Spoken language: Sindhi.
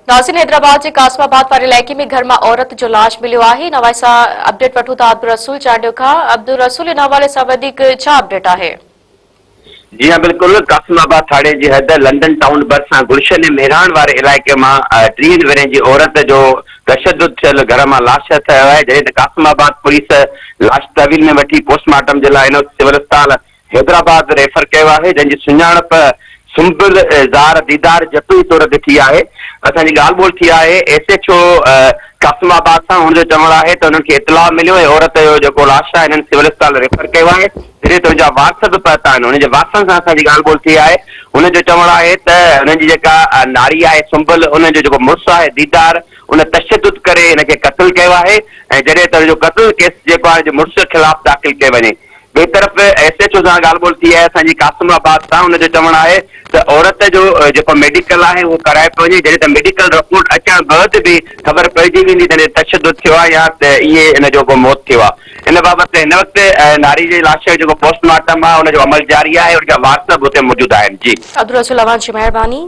ناظرين حيدرآباد جي قاسم آباد واري علائقي ۾ گهر مان عورت جو لاش مليو آهي ان حوالي سان اپڊيٽ وٺون ٿا عبدالرسول چانڊيو کان عبدالرسول ان حوالي سان وڌيڪ ڇا اپڊيٽ آهي. جي ها بلڪل قاسم آباد ٿاڻي جي حد لنڊن ٽائون ڀرسان گلشن مهراڻ واري علائقي مان ٽيهن ورهين جي عورت جو تشدد ٿيل گهر مان لاش هٿ آيو آهي جڏهن ته قاسم آباد پوليس لاش تحويل ۾ وٺي پوسٽ مارٽم جي لاء سول اسپتال حيدرآباد ريفر ڪيو آهي جنهن جي سڃاڻپ سنبل زار ديدار جتوئي طور تي ٿي آهي اسان جي ڳالهه ٻولهه ٿي آهي S H O Qasimabad سان هن جو چوڻ آهي ته انهن کي اطلاع مليو ۽ عورت جو جيڪو لاش آهي هنن سول اسپتال ريفر ڪيو آهي جڏهن ته ان جا وارث به پهتا آهن انهن جي وارثن سان اسان جي ڳالهه ٻولهه ٿي آهي هن جو چوڻ آهي ته هنن جي جيڪا ناري آهي سنبل ان جو جيڪو مڙس آهي ديدار ان تشدد ڪري هن کي قتل ڪيو آهي ۽ جڏهن ته ان جو قتل ڪيس جيڪو آهي ان جي مڙس خلاف داخل ڪيو وڃي. ٻئي طرف ايس ايڇ او سان ڳالهه ٻولهه ٿي آهي اسان جي قاسم آباد سان ان جو چوڻ آهي ته عورت جو جيڪو ميڊيڪل آهي اهو ڪرايو پيو وڃي جڏهن ته ميڊيڪل رپورٽ اچڻ بعد به خبر پئجي ويندي ته تشدد ٿيو آهي يا ته ائين ان جو ڪو موت ٿيو آهي ان بابت هن وقت ناري جي لاش جو جيڪو پوسٽ مارٽم آهي ان جو عمل جاري آهي ان جا وارث به اتي موجود آهن جي. عبدالرسول اوهان جي مهرباني.